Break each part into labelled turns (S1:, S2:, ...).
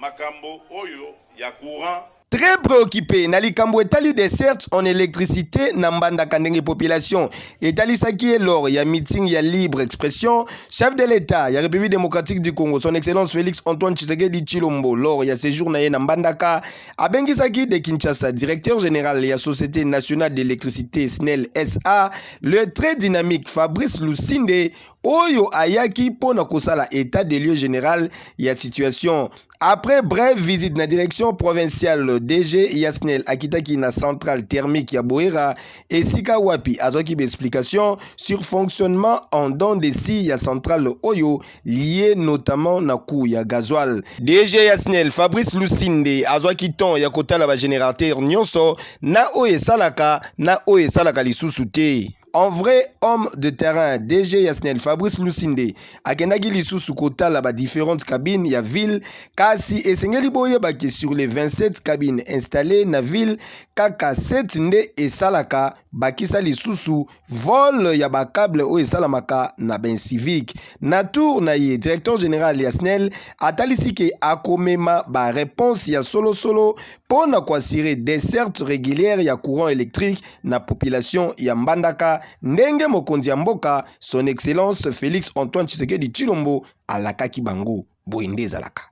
S1: Makambo oyo ya courant.
S2: Très préoccupé na likambo etali desserte en électricité na Mbandaka, ndenge population etalisaki ye lors ya meeting ya libre expression, chef de l'État ya République démocratique du Congo, Son Excellence Félix Antoine Tshisekedi Tshilombo, lors ya séjour na ye na Mbandaka, abengisaki de Kinshasa directeur général ya Société nationale d'électricité, SNEL SA, le très dynamique Fabrice Lusinde, oyo ayaki mpo na kosala état des lieux général ya situation. Après brève visite na direction provinciale, DG ya SNEL akitaki na centrale thermique ya Boera, esika wapi azwaki baexplication sur fonctionnement en dents de scie ya centrale oyo, lié notamment na coût ya gasoil. DG ya SNEL Fabrice Lusinde azwaki temps ya kotala bagénérateur nyonso, na oyo esalaka, na oyo esalaka lisusu te. En vrai homme de terrain, DG ya SNEL Fabrice Lusinde akendaki lisusu kotala ba différentes cabines ya ville. Kasi esengeli boyebaki, sur les 27 cabines installées na ville, kaka 7 nde esalaka. Bakisa lisusu vol ya bacâble oyo esalamaka na baincivique. Na tour na ye, directeur général ya SNEL atalisi ke akomema baréponse ya solosolo mpo na koassurer desserte régulière ya courant électrique na population ya Mbandaka, ndenge mokonzi ya mboka, Son Excellence Félix Antoine Tshisekedi Tshilombo, alakaki bango. Boye nde ezalaka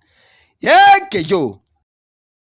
S2: yekejo.